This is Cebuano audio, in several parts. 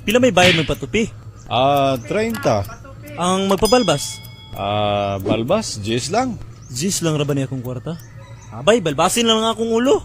Pila may bayad magpatupi? Ah, 30. Ang magpabalbas? Ah, balbas, 10 lang. Gis lang ra ba niya akong kwarta? Abay, balbasin lang ang akong ulo.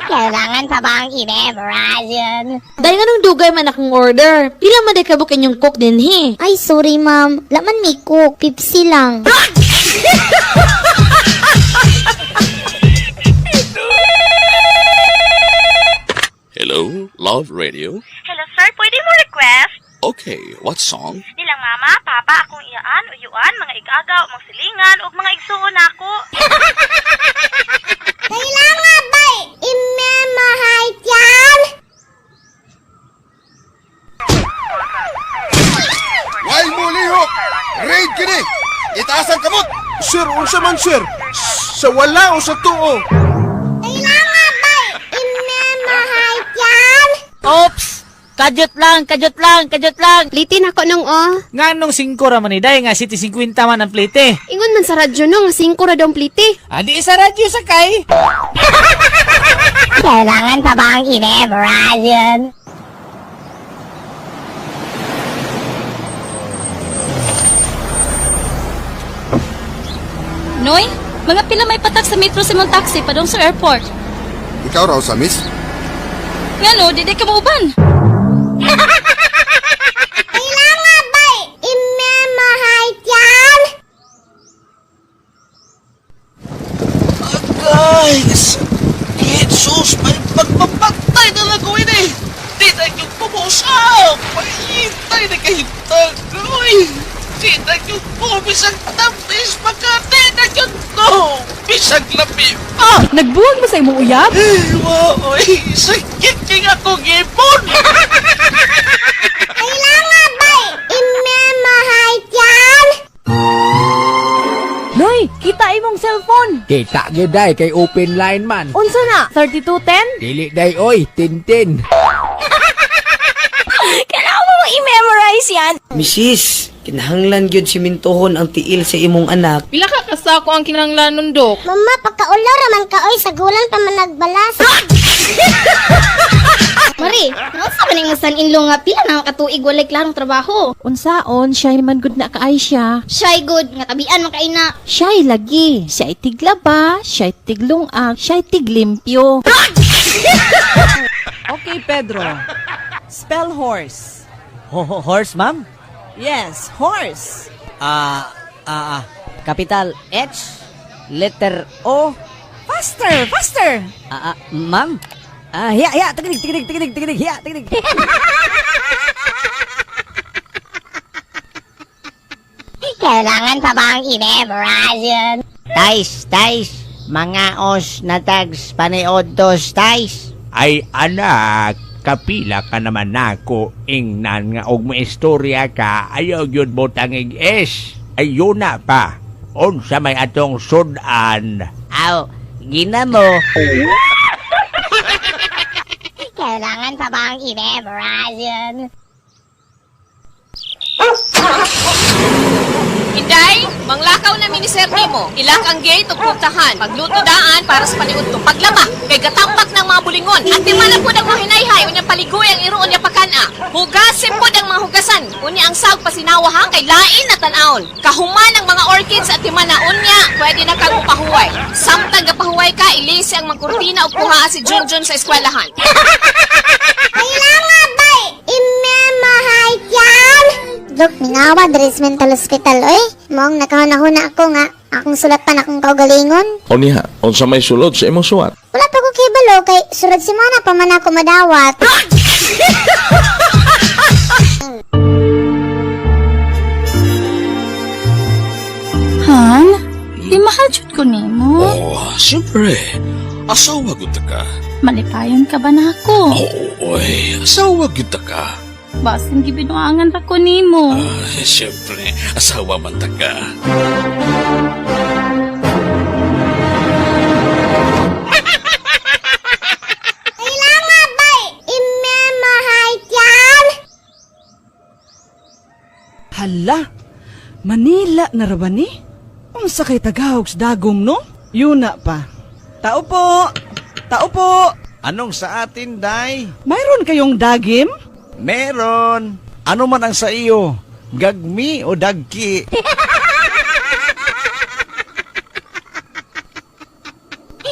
Kailangan pa bang i-memorize yan? Dahil nga nung dugay man akong order, pila man day kabuk inyong cook din he. Ay, sorry ma'am. Laman may cook. Pipsi lang. Hello, Love Radio. Hello sir, pwede mo request? Okay, what song? Nilang mama, papa, akong iyaan, uyuan, mga igagaw, mga silingan, ug mga igsuon ako. Kailangan ba i-memorize yan? Why mo lihok? Raid kini! Itaas ang kamot! Sir, unsa man sir? Sa wala o sa tuo? Kailangan ba i-memorize yan? Oops! Kadyot lang, kadyot lang, kadyot lang! Plite na ko nung oh. Nga nung 5 ra man ni day, nga City 50 man ang plite. Ingon man sa radyo no, nga 5 ra daw ang plite. Adi sa radyo sakay. Kailangan pa bang i-memorize yan? Noy, mga pila may patak sa metro sa mong taxi padong sa airport. Ikaw raw sa miss? Ngano, di di ka mauban. Kailangan ba i-memorize yan? Guys! Jesus! May pagpapatay na lang gawin eh! Di na yung pumusap! Mahintay na kahintag! Uy! Di na yung pumisag tapis! Makati na yung no! Bisag labi pa! Nagbuwag mo sa imong uyab? Uy! Sakit king ako gipon! Kailangan ba i-memorize yan? Noy, kita imong cellphone. Kita gyud day kay open line man. Unsa na? 3210? Dili day oy, tintin. Kailangan mo bang i-memorize yan? Misis, kinahanglan gyud simintuhon ang tiil sa imong anak. Pila ka kasako ang kinahanglanon, Dok? Mama, pagkaulo raman ka oy, sa gulang pa man nagbalas. Mari, naunsa man imong son-in-law nga pila na ka tuig walay klarong trabaho. Unsaon, siya man good na kaay siya. Shy good nga tabian man kay na. Siya'y lagi. Siya'y tiglaba, siya'y tiglungag, siya'y tiglimpyo. Okay, Pedro. Spell horse. Horse, ma'am? Yes, horse. Ah, ah, ah. Capital H, letter O. Faster, faster. Ah, ah, ma'am? Ah, hiya, hiya, tigidig, tigidig, tigidig, tigidig, hiya, tigidig. Kailangan pa bang i-memorize yan? Tais, tais, mga os na tags paniodtos tais. Ay anak, kapila ka naman nako ingnan nga og maistorya ka ayaw gyud mo tangig S. Ayun na pa. Unsa may atong sudan. Aw, ginamo. Kailangan pa bang i-memorize yan? Inday, manglakaw na miniser nimo. Ilak ang gate ug pultahan. Pagluto daan para sa paniudto. Paglaba, kay gatampak ng mga bulingon. At di man na pud ang mga hinayhay, unya paliguy ang iroon niya pakana. Hugasin pud ang mga hugasan. Unya ang sag pasinawa ha, kay lain na tan-awon. Kahuman ang mga orchids at timana unya, pwede na kang upahuway. Samtang gapahuway ka, ilisi ang mga kurtina ug kuhaa si Junjun sa eskwelahan. Kailangan ba i-memorize yan? Dok, mingawa diri sa mental hospital, oy. Moong nakahuna-huna ako nga, akong sulat pa na akong kaugalingon. O niya, unsa may sulod sa imong suwat? Wala pa ko kibalo kay surad semana pa man ako madawat. Han, di mahal jud ko nimo. Oh, siyempre. Asawa gud ta ka. Malipayon ka ba na ako? Oo, oy, asawa gud ta ka. Basin gibinuangan ra ko nimo. Ay, siyempre, asawa man ta ka. Kailangan ba i-memorize yan? Hala, Manila na ra ba ni? Unsa kay tagahog sa dagom, no? Yuna pa. Tao po! Tao po! Anong sa atin, Day? Mayroon kayong dagim? Meron. Ano man ang sa iyo? Gagmi o dagki?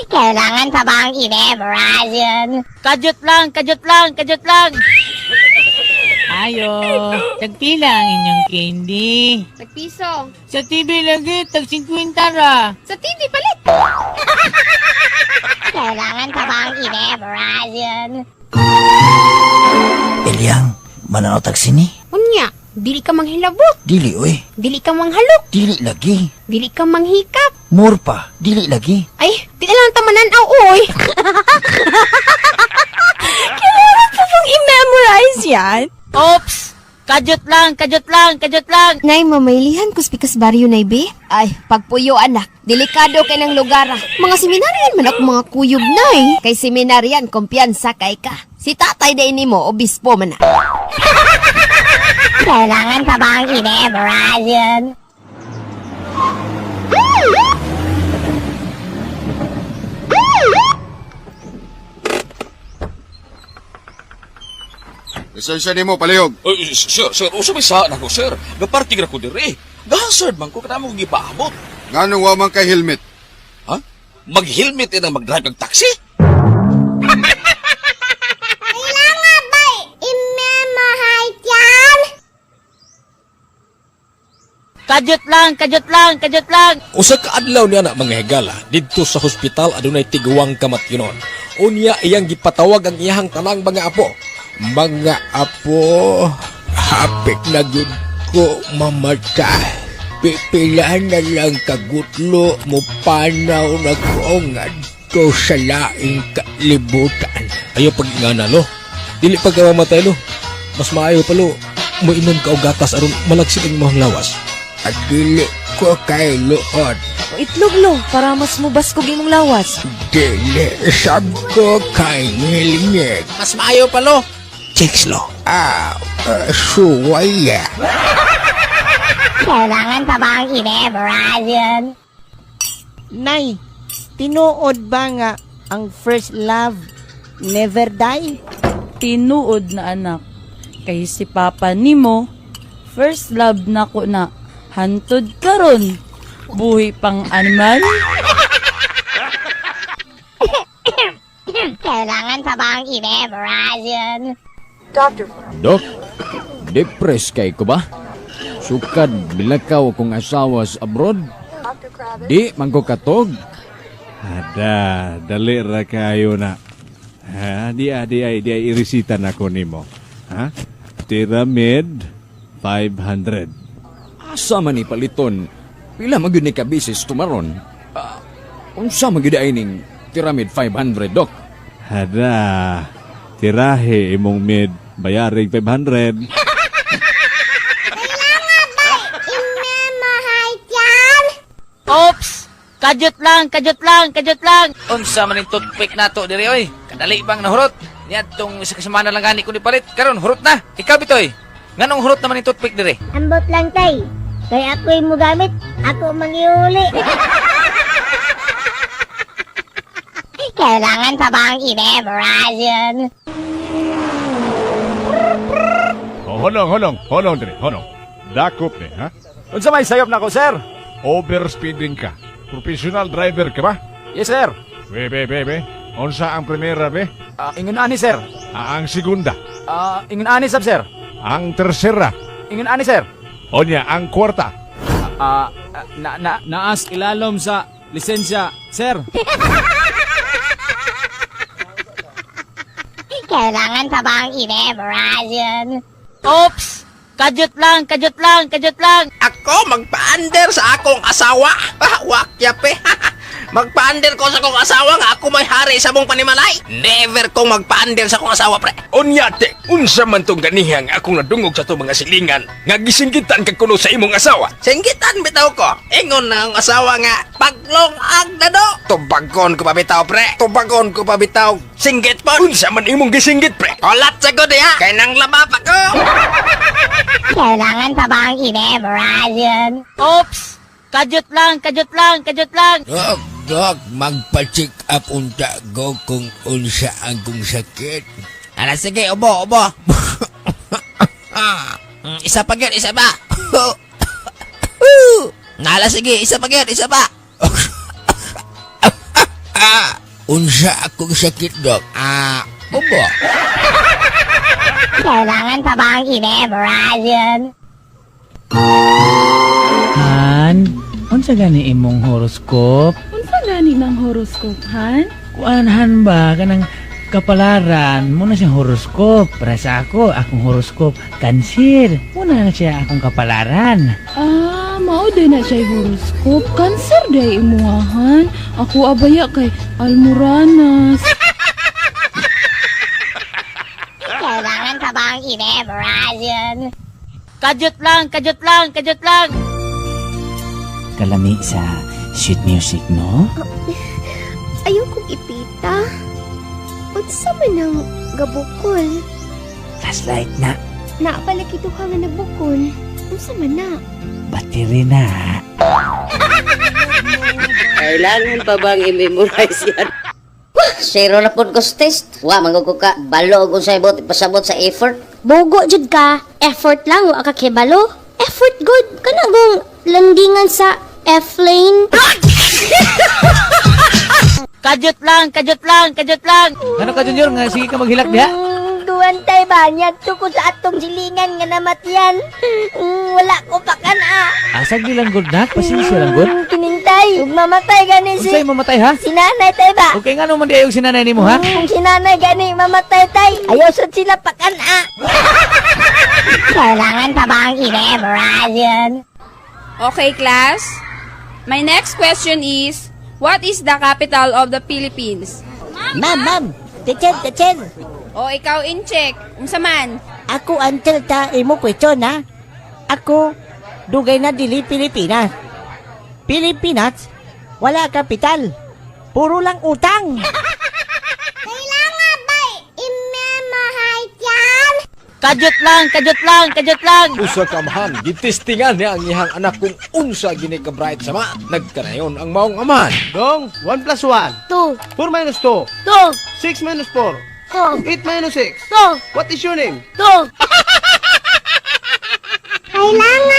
Kailangan pa bang i-memorize yan? Kadyot lang, kadyot lang, kadyot lang. Ayo, tagpila ang inyong candy. Tagpiso. Sa TV lagi, tag 50 ra. Sa TV palit. Kailangan pa bang i-memorize yan? Ilyang, mananaw tagsini? Unya, dili ka manghilabot, Dili, oy. dili ka manghalok, Dili lagi. dili ka manghikap. More pa, dili lagi. Ay, di na lang tamanan aw oy. Kailangan pa bang i-memorize yan? Oops! Kadyot lang, kadyot lang, kadyot lang. Nay, mamaylihan ko spikas baryo, nay, be. Ay, pagpuyo, anak. Delikado kay ng lugar. Ah. Mga seminaryan man ako mga kuyog, nay. Kay seminaryan, kumpiyansa kay ka. Si tatay day nimo, obispo man na. Kailangan pa bang i-memorize yan? Lisensya nimo palihog. Oy, sir, sir, usa may sa nako, sir. Gaparking ra ko diri. Gahasard man ko kanamo gipaabot. Nganong wa man kay helmet? Ha? Mag-helmet inang mag-drive ng taxi? Kailangan ba i-memorize yan? Kadyot lang, kadyot lang, kadyot lang. Usa ka adlaw niya na mga higala didto sa hospital adunay tiguang kamatyonon. Unya iyang gipatawag ang iyahang tanang mga apo. Mga apo, hapit na gyud ko mamatay. Pipila na lang kagutlo mo panaw na ko ngadto sa laing kalibutan. Ayo pag ingana lo. Dili pag ka mamatay lo. Mas maayo pa lo. Moinom ka og gatas aron malagsit ang imong lawas. At dili ko kay luot. Itlog lo, para mas mubaskog imong lawas. Dili sab ko kay ngilingig. Mas maayo pa lo. Checks lo. Ah, suwaya. Kailangan pa bang i-memorize yan? Nay, tinuod ba nga ang first love never die? Tinuod na anak. Kay si papa nimo, first love nako na hantod karon. Buhi pang animal. Kailangan pa bang i-memorize yan? Dok, depress kay ko ba? Sukad bilakaw kong asawa sa abroad. Di man ko katog. Ada, dali ra kayo na. Ha, di ah, di ay, di ay irisita na ko nimo. Ha? Pyramid 500. Asa man ni paliton? Pila man gyud ni ka bisis tumaron? Ah, unsa man gyud ay ning Pyramid 500, Dok? Hada, tirahe imong mid, bayaring 500. Kailangan ba i-memorize yan? Oops! Kadyot lang, kadyot lang, kadyot lang. Unsa man ning toothpick nato diri oy? Kadali bang nahurot? Niadtong isa ka semana lang gani ko ni palit. Karon hurot na. Ikaw bitoy. Nganong hurot naman ning toothpick diri? Ambot lang tay. Kay ako'y mugamit, ako mangiuli. Kailangan pa bang i-memorize yan? Oh, honong, honong, honong diri, honong. Dakop ni, ha? Unsa may sayop nako, sir? Overspeeding ka. Professional driver ka ba? Yes, sir. Be, be, be, be. Unsa ang primera, be? Ingon ani, sir. Ah, ang segunda. Ingon ani sab, sir. Ang tersera. Ingon ani, sir. Onya, ang kwarta. Na na naas ilalom sa lisensya, sir. Kailangan pa bang i-memorize yan? Oops! Kadyot lang, kadyot lang, kadyot lang. Ako magpa-under sa akong asawa. Ah, wakya pe. Magpa-under ko sa akong asawa nga ako may hari sa mong panimalay. Never kong magpa-under sa akong asawa pre. Unya te, unsa man tong ganihang akong nadungog sa itong mga silingan nga gisinggitan ka kuno sa imong asawa. Singgitan bitaw ko. Ingon na ang asawa nga paglong ang dado. Tubagon ko pa bitaw pre. Tubagon ko pa bitaw. Singgit po. Unsa man imong gisinggit pre? Olat sa ko diha. Kay nang laba pa ko. Kailangan pa bang i-memorize yan? Oops! Kadyot lang, kadyot lang, kadyot lang. Dok, dok, magpa-check up unta ko kung unsa ang kong sakit. Ala, sige, ubo, ubo. Isa pa gyud, isa pa. Nala, sige, isa pa gyud, isa pa. Unsa akong sakit, dok? Ah, ubo. Kailangan pa bang i-memorize yan? Han, unsa gani imong horoscope? Unsa gani ng horoscope, Han? Kuan han ba kanang kapalaran mo na siyang horoscope. Para sa ako, akong horoscope Cancer. Muna na siya akong kapalaran. Ah, mao day na siya horoscope. Cancer day imuhahan. Ako abaya kay Almoranas. Kailangan pa bang i-memorize yan? Kadyot lang, kadyot lang, kadyot lang. Kalami sa sweet music, no? Ayaw kong ipita. Unsa man ang gabukol? Flashlight na, Naapala kito ka nga nagbukol. Unsa man na? battery na. Kailangan pa bang i-memorize yan? Zero na po ko sa test. Wa, manguko ka. Balo og unsay bot, pasabot sa effort. Bugo jud ka, effort lang wa ka kibalo. Effort good kana gong landingan sa F lane. Kadyot lang, kadyot lang, kadyot lang. Ano ka, Junior? Nga, sige ka maghilak diha. Guwantay ba niya ko sa atong silingan nga namatyan. Wala ko pa kana. Asa di lang good na? Pasensya lang good. Kinintay, ug mamatay gani si Unsay mamatay ha? si nanay tay ba? Okay nga naman di ayog si nanay nimo ha? Kung si nanay gani mamatay tay, ayaw sad sila pakana. Kailangan pa bang i-memorize yan? Okay, class. My next question is, what is the capital of the Philippines? Ma'am, ma'am. Teacher, teacher. O ikaw in check. Unsa man? Ako until ta imo question ha. Ako dugay na dili Pilipinas. Pilipinas wala kapital. Puro lang utang. Kailangan ba i-memorize yan? Kadyot lang, kadyot lang, kadyot lang. Usa ka amahan, gitistingan niya ang iyang anak kung unsa gini ka bright sama. Nagkanayon ang maong amahan. Dong, 1 plus 1. 2, 4 minus 2. 2, 6 minus 4. 2, 8 minus 6. 2, What is your name? 2. Kailangan